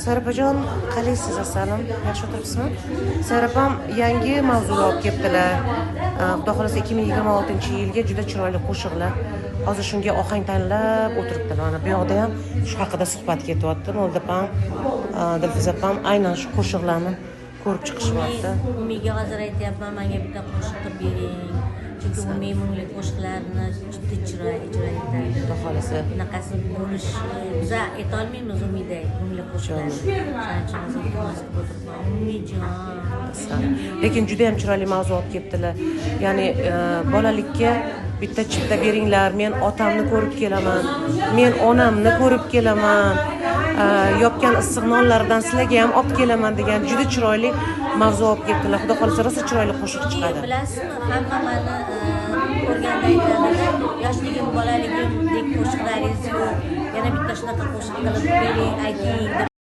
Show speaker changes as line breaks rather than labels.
Sayrapajon, qalaysiz, asalim? Yaxshi o'tiribsizmi? Sayrapam yangi mavzular olib kelibdilar. Xudo xohlasa, 2026-yilga juda chiroyli qo'shiqlar. Hozir shunga ohang tanlab o'tiribdilar. Mana bu yoqda ham shu haqida suhbat ketyapti. Mo'lda opam, Dilfuza opam aynan shu qo'shiqlarni ko'rib chiqishyapti.
Umiyga hozir aytyapman, menga bitta qo'shiq qilib bering. Chunki Umiy mungli qo'shiqlarni juda chiroyli ijro etadi.
Xudo xohlasa.
Bunaqasi bo'lish, biza aytolmaymiz Umiyday mungli qo'shiqlarni. Shuning uchun hozir iltimos qilib o'tiribman. Umiyjon.
Lekin juda ham chiroyli mavzu olib kelibdilar. Ya'ni bolalikka bitta chipta beringlar, men otamni ko'rib kelaman, men onamni ko'rib kelaman, yopgan issiq nonlardan sizlarga ham olib kelaman degan juda chiroyli mavzu olib kelibdilar. Xudo xohlasa, rosa chiroyli qo'shiq chiqadi.
Bilasizmi, hamma mani ko'rganda aytadida, yoshligim, bolaligimdek qo'shiqlaringiz yo'q, yana bitta shunaqa qo'shiq qilib bering, ayting deb.